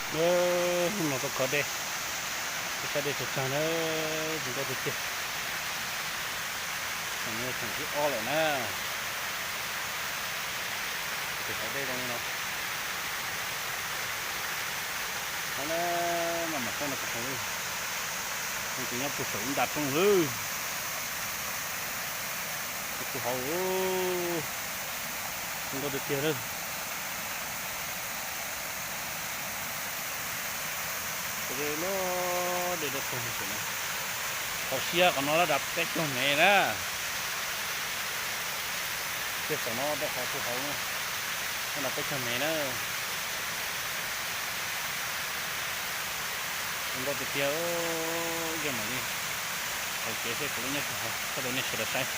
Hnub no tuaj kov dej, sab dej tsag tsag na, zoo nkauj tiag tiag. Tseem thib ob lawm na. Tus hauv dej zoo li no. Maj mam saib no, kuv nyob puag saum lub nta roob lawm. Tus hauv zoo nkauj tiag tiag lawm. Dej loj, dej dawb paug no. Qhov siab qhov no lawv dav peb caug mev na. Tej saum no rau qhov tus hauv no, dav peb caug mev na. Zoo nkauj tiag tiag. Ib zaug mam li hauv kev seb puas nyob tsis hauv, thaij rau nej sawv daws saib.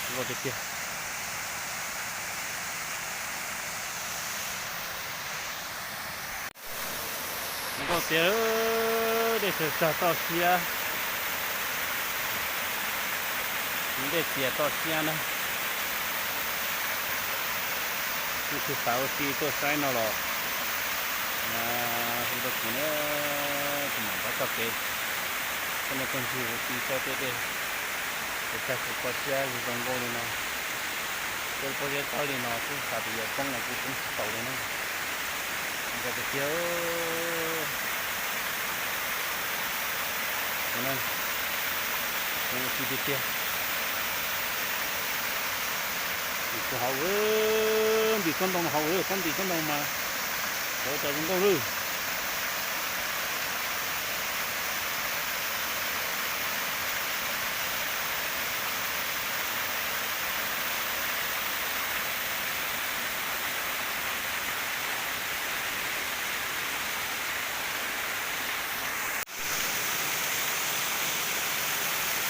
Zoo nkauj tiag tiag. Zoo nkauj tiag, dej tsag tsag toj siab, dej tias toj siab na. Leej twg xav ua si tuaj saib no los hu rau kuv na, kuv mam rov txoj kev coj nej tuaj ncig ua si saib tej dej tsag tsag toj siab zoo nkauj li no. Tej pob zeb tawg li no xwb xav tias yuav poob los kuj poob tsis tau li na. Zoo nkauj tiag tiag. Zoo ua si tiag tiag. Tus hauv, ntim tsob ntoo hauv, tsob ntim tsob ntoo mas tau zoo nkauj lawm.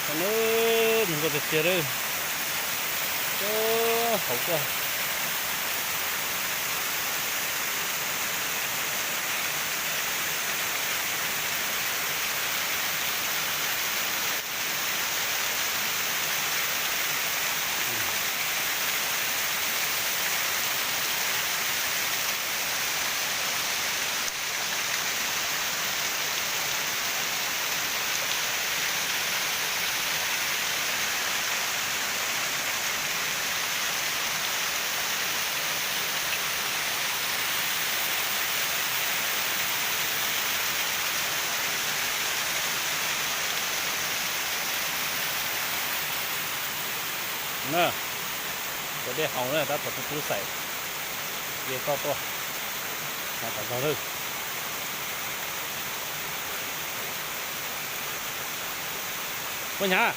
Zoo nkauj tiag tiag lawm. Hauv koj. Na, cov dej haus na tab tom tu tu xaim, ces toj tuaj, mas tam zog lawm. Puas hnyav?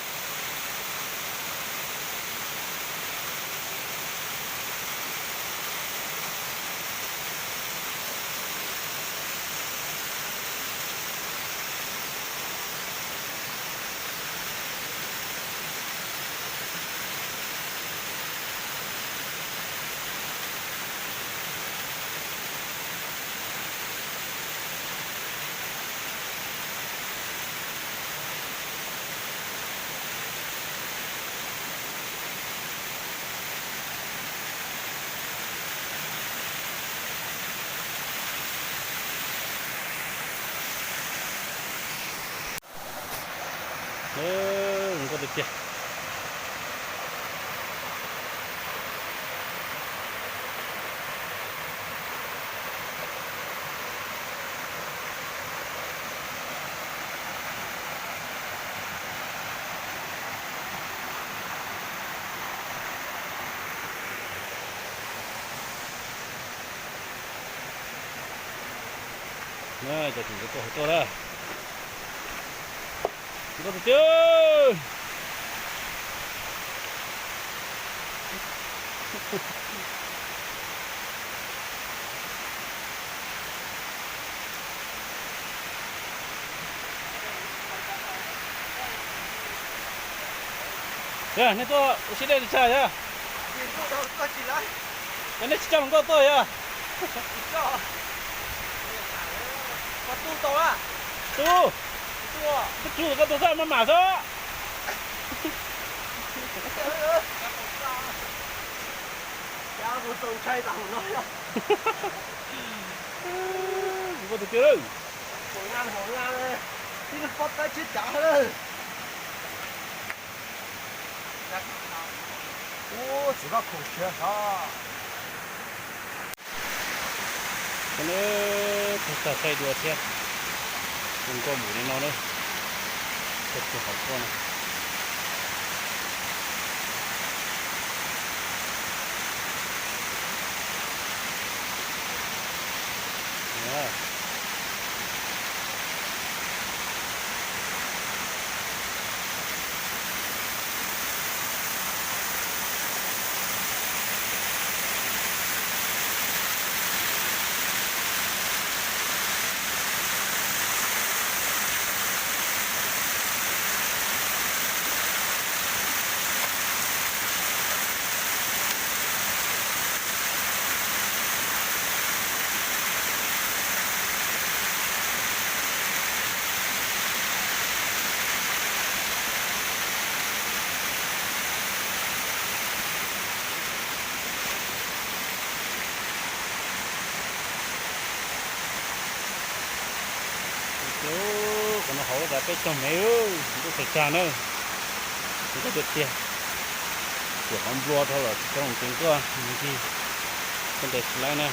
Zoo nkauj tiag tiag. Cov tseem tuaj hauv tuaj na. Nkauj tiag tiag. Yog nej tuaj ua si dej li cas yog? Yog nej tsis coj hluas nkauj tuaj yog? Tu, koj tu xwb maj mam xwb. Ua tus twg lawm? Ib lub pob tawb tshiab cav lawm. Ua txiv koj khoom tshiab xwb. Tus tag saib dua thiab. Zoo nkauj npaum li no na. Tag kis hauv tuaj na. Qhov no haus tas peb caug mev, ntuj txhais tsag na. Zoo nkauj tiag tiag. Tiam qhov nplua dhau lawm tsis tau ceev tuaj ncig. Koj ntes tsis laib na.